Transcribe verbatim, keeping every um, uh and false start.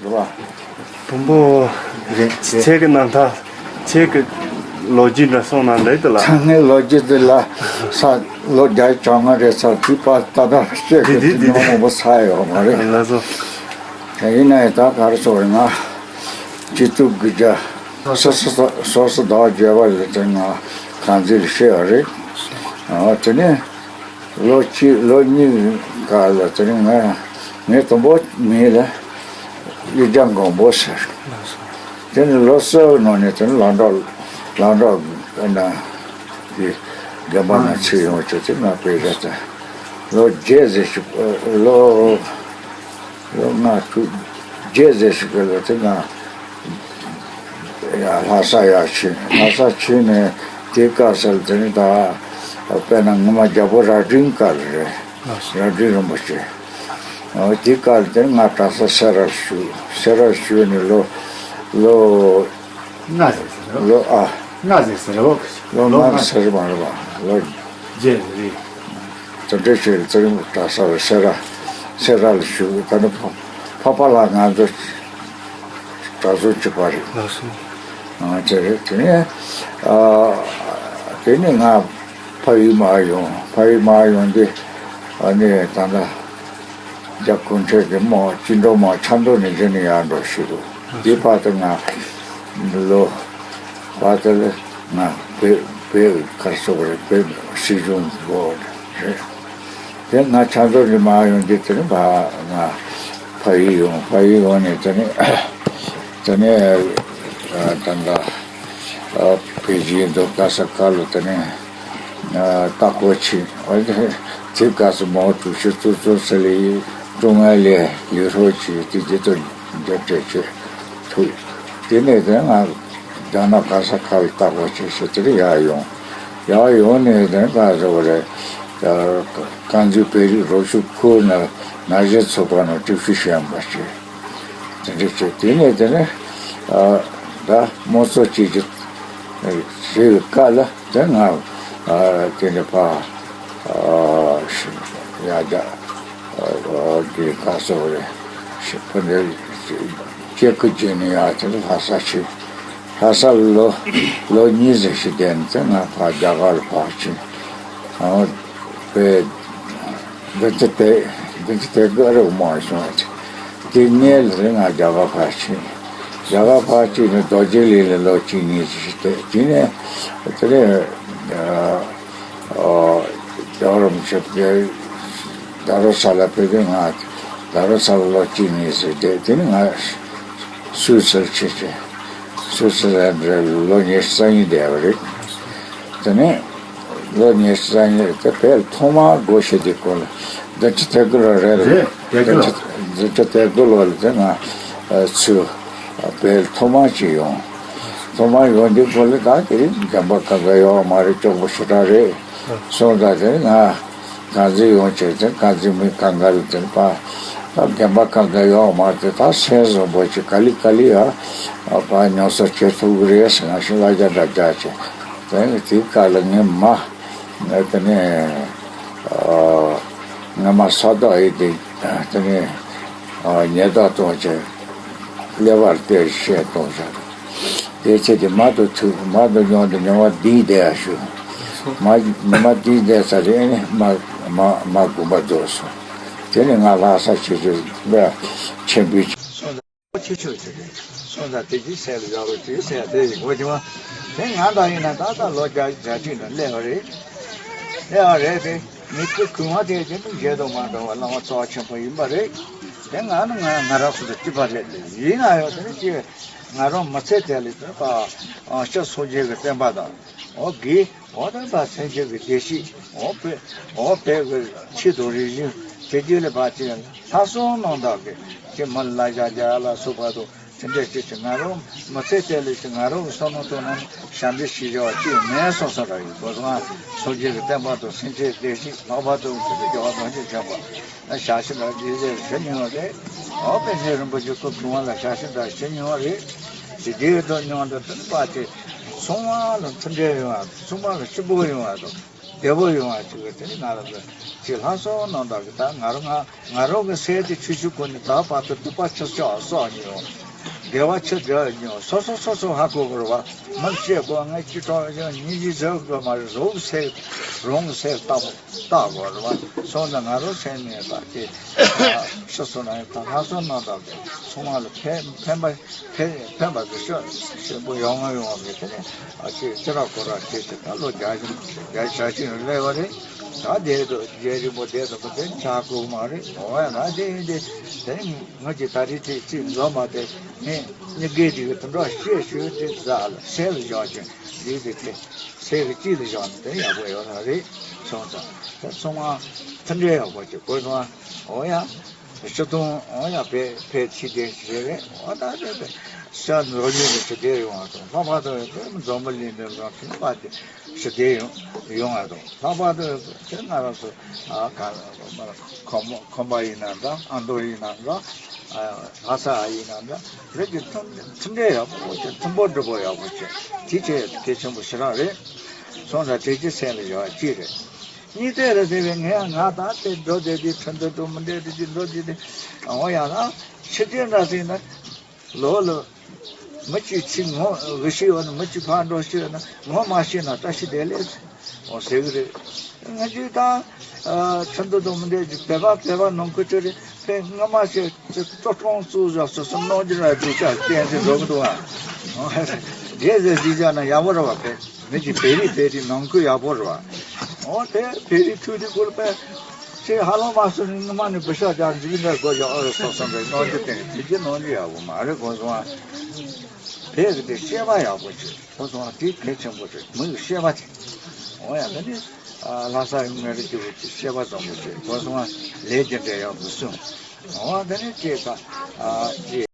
རེད་བ། བུ་མོ། རེད་རེད། ཁྱེད་ཀྱི་རྣམ་ཐར། ཁྱེད་ཀྱི་ལོ་རྒྱུས་འདྲ་གསུངས་ན་འགྲིག་འདུག་ལགས། ཚང་མའི་ལོ་རྒྱུས་འདི་ལ་ས་ལོ་བརྒྱད་ཅུ་གྱ་ལྔ་རེད་ས་དུས་པ་ད་ལྟ་བཤད་འདི་གི་འདི་དུས་འདི་ཉུང་མང་པོ་ཚར་ཡོད་མ་རེད། ལགས་སོ། ཡིན་ན་ཡང་ད་ག་རེ་ཟེར་དགོས་རེད། ང་སྤྱི་གཙུག་དགུ་བརྒྱ་སོ་སོ་སོ་སོ་ཟླ་བ་བརྒྱད་པ་ལ་དེ་ང་ཁང་འཛིན་ལ་བཤད་པ་རེད། ཨ་དེ་ནས། ལོ་གཅིག་ལོ་གཉིས་སྐབས་ལ་དེ་རིང་ང་ངའི་དང་པོ་མིང་ལ་གཡུ་རྒྱ་མགོན་པོ་ཟེར། དེ་ནས་ལོ་གསར་བའི་ནང་ནས་དེ་ནས་ལམ་འགྲོ་ལམ་འགྲོ་ན་དེ་དགོན་པ་ནང་ཚུར་ཡོང་བྱས་དེ་ང་དཔེ་རེད་ད། ལོ་བརྒྱད་ཟེར་ཞིག་ལོ་ལོ་ལྔ་དྲུག་བརྒྱད་ཟེར་ཞིག་ལ་དེ་ང་ལྷ་ས་ཡར་ཕྱིན། ལྷ་ས་ཕྱིན་ནས་དེའི་སྐབས་སུ་དེ་ནི་ད་དཔེར་ན་ངོ་མ་རྒྱལ་པོ་རྭ་སྒྲེང་སྐབས་རེད། རྭ་སྒྲེང་རིན་པོ་ཆེ། དེའི་སྐབས་དེ་ནི་ང་གྲྭ་ས་སེ་ར་བཞུགས། སེ་ར་བཞུགས་ནས་ལོ་ལོ་ལྔ་ཟེར་ཟེར་རོ། ལོ་ཨ། ལྔ་ཟེར་ཟེར་རོ། ལོ་ལོ་ལྔ་ལྔ་ཟེར་མ་རེད་པ། ལོ་བརྒྱད་རེད། དེ་འདྲ་བྱས་ཚེ་རིང་གྲྭ་ས་རུ་སེ་ར་སེ་ར་ལ་བཞུགས། ད་ནི་ཕ་ཕ་ལ་ང་ཚོ་གྲྭ་ཚང་གཅིག་པ་རེད། ལགས་སོ། ཨ་དེ་རེད། དེ་ནས་ཨ་དེ་ནས་ང་ཕ་ཡུལ་མར་ཡོང་། ཕ་ཡུལ་མར་ཡོང་དུས་ཨ་ནི་ད་ལྟ་རྒྱ་གུང་ཁྲན་གྱི་དམག་བཅིངས་འགྲོལ་དམག་ཆབ་མདོ་ནས་གཞི་ནས་ཡར་འགྲོ་ཞུས་འདུག་དེའི་བར་དུ་ང་ལོ་བར་དུ་ལ་ང་བོད་བོད་ག་རེ་ཟེར་དགོས་རེད། བོད་སྲིད་གཞུང་འགོ་རེད། དེ་ང་ཆབ་མདོ་ནས་མར་ཡོང་དུས་དེ་ནི་ཕ་ང་ཕ་ཡུལ་ཡོང་། ཕ་ཡུལ་ཡོང་ནས་དེ་ནི་དེ་ནི་ཨ་ད་ལྟ་ཨ་པེ་ཅིན་དུ་ག་ས་ག་ལ་དེ་ནི་ཨ་ལྟ་སྐོར་ཕྱིན། འོ་དེ་དེ་སྐབས་སུ་མའོ་ཀྲུའུ་ཞི་གཙོ་གཙོ་ས་ལའི་ཀྲུང་ཨུའི་ལས་ལས་རོགས་བྱས་དེ་རྗེས་དུ་མཇལ་འཕྲད་བྱས་ཐུག་དེ་ནས་དེ་ང་རྒྱ་ནག་ག་ས་ག་ལ་ལྟ་སྐོར་བྱས་བྱས་དེ་ཡར་ཡོང་། ཡར་ཡོང་ནས་དེ་ག་ཟེར་བ་རེད། རྐང་འཛིན་བོད་རིགས་རོགས་སྐྱོབ་ཁུལ་ནང་ན་གཞོན་ཚོགས་པ་ནང་སྒྲིག་ཞུགས་བྱས་པ་བྱས། དེ་འདྲ་བྱས་དེ་ནས་དེ་ནས་ཨ་ད་དམངས་གཙོ་བཅོས་བསྒྱུར་བྱས་པའི་སྐབས་ལ་དེ་ང་ཨ་དེ་ནས་ཕ་ཨ་ཡར་རྒྱ་ཨ་གི་ག་ཟེར་བ་རེད། ཕ་འདྲ་སྐྱེ་རྒུ་འབྱེད་ནས་ཡར་དེ་ནས་ལྷ་ས་ཕྱིན། ལྷ་ས་ལོ་ལོ་གཉིས་ཙམ་ཞིག་བསྡད་ནས་ང་ཕར་རྒྱ་གར་ལ་ཕར་ཕྱིན། ཨ་དཔེ་བདུན་ཅུ་དེ་བདུན་ཅུ་དེ་དགུ་རེ་མང་བྱུང་བ་དེ་སྔོན་ལ་རེད། ང་རྒྱ་གར་ཕར་ཕྱིན། རྒྱ་གར་ཕར་ཕྱིན་ནས་རྡོ་རྗེ་གླིང་ལ་ལོ་གཅིག་གཉིས་ཙམ་ཞིག་བསྡད། དེ་ནས་དེ་ནས་ཨ་ཨ་རྒྱལ་བ་རིན་པོ་ཆེ་ཕེབས། རྡ་རམ་ས་ལ་ཕེབས་དུས་ང་རྡ་རམ་ས་ལ་ལོ་གཅིག་གཉིས་ཙམ་བསྡད། དེ་ནས་ང་སུད་སིར་ཕྱིན་བྱས། སུད་སི་ལན་ལ་ལོ་ཉི་ཤུ་རྩ་གཉིས་བསྡད་པ་རེད། དེ་ནས་ལོ་ཉི་ཤུ་རྩ་གཉིས་དེ་བོད་ཐོག་མར་སྒོ་ཕྱེ་དུས་སྐོར་ལ་བདུན་ཅུ་དོན་དགུ་ལོ་རེད། རེད། དོན་དགུ་ལོ། བདུན་ཅུ་བདུན་ཅུ་དོན་དགུ་ལོ་ལ་དེ་ང་ཚུར་བོད་ཐོག་མར་ཅིག་ཡོང་། ཐོག་མར་ཡོང་དུས་སྐོར་ལ་ད་དེ་རིང་རྒན་པ་གང་ག་ཡོད་མ་རེད། གྱོང་པོ་ཞེ་དྲག་རེད། སོང་ཙང་དེ་ང་རྐང་འཛིན་ཡོང་བྱས་ཙང་རྐང་འཛིན་མི་གང་ག་ལ་དེ་པ་ད་རྒན་པ་གང་ག་ཡོད་མ་རེད། ད་སེམས་བཟང་པོ་ཅིག་ག་ལེ་ག་ལེ་ཡ་པ་ཉམས་གསོ་བྱེད་ཐུབ་ཀྱི་རེད་ཟེར་ང་ཞིག་ལ་རྒྱ་འདྲ་རྒྱག་བྱས། དེ་ནས་དེའི་སྐབས་ལ་ངའི་མ་དེ་ནས་ངའི་མ་ས་རྡོ་ཨེ་དེ་དེ་ནས་ཉེས་རྡུང་གཏོང་བྱས་ཀླད་པར་སྟེར་བཤད་གཏོང་བྱས། དེ་ཚེ་དེ་མ་དུ་ཐུག་མ་དུ་མྱོང་དུ་མྱོང་བ་འདིའི་བསྡད་ཡ་ཞུ། མ་མ་འདིའི་བསྡད་ས་རེད། ཨ་ནི་མ་མ་མ་དགོངས་པ་རྫོགས་སོང་། དེ་ནས་ང་ལྷ་ས་ཆེ་ཆེ་ལ་ཆེན་པོའི་སོང་ཙང་ཆེ་ཆེ་ཆེ་རེད། སོང་ཙང་དེ་གྱིས་སེལ་ལ་ཡག་རོགས་དེ་སེལ་དེ་ཡིན་གོ་གྱི་མ། དེ་ང་འདྲ་ཡིན་ན་ད་ལྟ་ལོ་བརྒྱ་བརྒྱད་ཅུ་ནང་སླེབས་པ་རེད། སླེབས་པ་རེད་དེ། མི་ཚེ་གང་བ་དེ་རྗེས་མི་བརྗེད་དུ་མ་འགྲོ་བ་བླ་མ་རྩ་བ་ཆེན་པོ་ཡིན་པ་རེད། དེ་ང་ནི་ང་ང་རང་སུ་དང་གཅིག་པ་རེད་དེ། ཡིན་ན་ཡང་དེ་ནི་ཅི་ང་རང་མི་ཚེ་དེ་ལ་དེ་པ་ཨ་ཤ་སོ་རྒྱལ་གྱི་བསྟན་པ་དང་། འོ་དགེ་འོ་དེ་པ་སེམས་ཅན་གྱི་བདེ་སྐྱིད། འོ་བོད་འོ་བོད་ཀྱི་ཆོས་དང་རིག་གཞུང་དེ་རྒྱུད་ལ་པ་ཅི་ལྷག་བསམ་རྣམ་དག་གི་ཅི་མི་ལ་བཞག་རྒྱ་ལ་སོགས་པ་དང་། དེ་འདྲ་ཅིག་ཅིག་ང་རང་མི་ཚེ་དེ་ལས་ཅིག་ང་རང་གི་བསམ་བློ་གཏོང་ན་ཞབས་འདེགས་ཞུ་བྱ་བ་ཅིག་མེད་སོང་ས་ར་ཡོད། བོད་རང་སངས་རྒྱས་ཀྱི་བསྟན་པ་དང་སེམས་ཅན་བདེ་སྐྱིད་ལྷག་པར་དུ་ཆོས་ཀྱི་རྒྱལ་བ་རྡོ་རྗེ་འཆང་པ་ལ་ཞབས་ཕྱི་དང་རྗེས་འདེད་ཞུ་མྱོང་བ་རེད། འོ་དཔེ་མཛོད་རིན་པོ་ཆེ་སྐུ་གོང་མ་ལ་ཞབས་ཕྱི་དང་ཞུ་མྱོང་བ་རེད། དེ་དེའི་ཐོག་མྱོང་དང་དེ་ནི་པ་ཅིག་ཚང་མ་ལ་མཐུན་སྒྲིལ་ཡོང་བ་དང་ཚང་མ་ལ་སྐྱིད་པོ་ཡོང་བ་དང་། བདེ་པོ་ཡོང་བ་ཅིག་གི་དེ་ང་རང་གི་ཅིག་ལྷག་བསམ་རྣམ་དག་གི་ད་ང་རང་ང་ང་རང་གི་སེམས་དེ་ཆོས་ཆོས་ཁོ་ནས་ད་བར་དུ་སྡིག་པ་ཆེ་ཆེ་བསགས་མྱོང་། དགེ་བ་ཆེ་དགེ་བ་མྱོང་སོ་སོ་སོ་སོ་ཧ་གོ་དགོས་རེད་བ། མི་བཤད་དགོས། ངས་ཅི་དྲང་ཡང་སྙིང་རྗེ་བཟོ་དགོས་མ་རེད། རང་གི་སེམས་རང་གི་སེམས་ལྟ་བུ་ལྟ་དགོས་རེད་བ། སོང་ཙང་ང་རང་སེམས་ནས་ད་ཅིག་ཕྱི་སོ་ན་ད་ལྷག་བསམ་རྣམ་དག་གི་ཚང་མ་ལ་ཕན་ཕན་པ། ཕན་ཕན་པ་གི་ཤོག་ཤོག་པོ་ཡོང་ང་ཡོང་བ་མེད་དེ་ནས་ཨ་ཅེ་ཅི་ར་གོ་ར་བྱས་ཏེ་ད་ལོ་བརྒྱ་བཞི་བརྒྱ་ཆ་བཞི་སླེབས་པ་རེད། ད་དེ་དུ་རྒྱལ་རིང་པོ་དེ་དུ་མི་དེ་ཆ་ཁུག་མ་རེད། འོ་ཡ་ན་དེ་ཡིན་དེ་དེ་ནི་ང་ཅི་ད་རེས་དེ་ཅི་འཛོམས་པ་དེ་ནི་ནི་དགེ་སྡིག་གི་དུ་འགྲོ་ཤེས་ཞུ་དེ་ཟ་ལ་སེལ་བཞག་ཅིང་འདི་དེ་དེ་སེལ་གི་ཅི་ལ་བཞག་ནི་དེ་ཡག་པོ་ཡོད་ན་རེད། སོང་ཙང་དེ་ཚང་མ་མཐུན་འབྲེལ་ཡག་པོ་ཅིག་དགོས་སོང་། འོ་ཡ། སྤྱི་དོན་ཡང་ཕལ་ཕལ་ཆེ་ལྡན་ཞིག་རེད། འོ་ད་རེད་དེ་ཤ་འཛོམས་ལེན་དུ་ཞི་བདེ་ཡོང་བ་དང་། ལྷག་པར་དུ་དེ་འཛོམས་པ་ལེན་དུ་རང་ཁྱིམ་པ་དེ་ཞི་བདེ་ཡོང་ཡོང་བ་དང་། ལྷག་པར་དུ་དེ་ང་རང་ཚོ་ཨ་ག་ཁོམ་ཁོམ་པ་ཡིན་ན་འདྲ། ཨ་མདོ་ཡིན་ན་འདྲ། ཨ་ལྷ་ས་ཡིན་ན་འདྲ། རིགས་ཀྱི་མཐུན་མཐུན་འབྲེལ་ཡག་པོ་བྱེད། མཐུན་པོ་སྒྲིལ་པོ་ཡག་པོ་བྱེད། དེ་ཆེས་གལ་ཆེན་པོ་ཞེ་དྲག་རེད། སོང་ཙང་དེ་ཅི་སེམས་ལ་ཡོད་ཅི་རེད། གཉིས་ཐད་ལ་ཟེར་བའི་ངས་ང་དང་དེ་འགྲོ་བསྡད་དེ་ཁྲིན་ཏུ་ཏུ་མི་འདྲ་དེ་དེ་འགྲོ་བསྡད་དེ། འོ་ཡང་ན་ཕྱི་རྒྱལ་འདྲ་ཟིན་ན་ལོ་ལོ་མི་གཅིག་ཕྱི་ངོ་གི་ཤི་ཡོད་ན། མི་གཅིག་ཕར་འགྲོ་ཤི་ཡོད་ན། ངོ་མ་ཤི་ན་བཀྲ་ཤིས་བདེ་ལེགས་འོ་ཟེར་གི་རེད། ང་ཅིག་དང་ཁྲིན་ཏུ་ཏུ་མི་འདྲ་ཅིག་བོད་པ་བོད་པ་ནང་ཁུལ་ཅིག་རེད། ཕན་སྔ་མ་ཞིག་ཅིག་ཏོ་ཀྲོང་བཙུགས་བཞག་སོ་སོ་ནང་གི་ར་སྒྲུབ་བྱ་བསྟན་ཟིན་འགྲོ་གི་འདུག་ཨ། འོ་རྒྱལ་ཟེར་ཟིག་བྱ་ན་ཡག་པོ་རེད་བ། ཕན། མི་གཅིག་བོད་རིགས་བོད་རིགས་ནང་ཁུལ་ཡག་པོ་རེད་བ། འོ་དེ་བོད་རིགས་ཐུག་དུས་སྐོར་པས་ཁྱེད་ཧ་ལམ་མ་སོང་ནི་ནི་མ་ནི་བུ་ཤ་རྒྱག་འཇིག་འདྲ་དགོས་ཡག་ཨ་རེ་སོགས་སོང་པའི་སྣང་རྒྱུ་དེ་ནི་དེ་རྒྱུ་ནང་རྒྱུ་ཡག་པོ་མ་རེད་གོ་སོང་ཨ། བོད་ཀྱི་དེ་བཤད་པ་ཡག་པོ་བྱེད་གོ་སོང་ཨ། དེ་གལ་ཆེན་པོ་རེད། མི་ཡི་བཤད་པ་དེ། འོ་ཡ་ད་ནི་ལྷ་ས་ཡོང་ངེ་རེ་སྐྱིད་པོ་བྱེད། བཤད་པ་བཟང་པོ་བྱེད་གོ་སོང་ཨ། ལས་ཀྱི་འབྲས་ཡག་པོ་སོང་། འོ་ད་ནི་ཅེས་ད་ཅེས།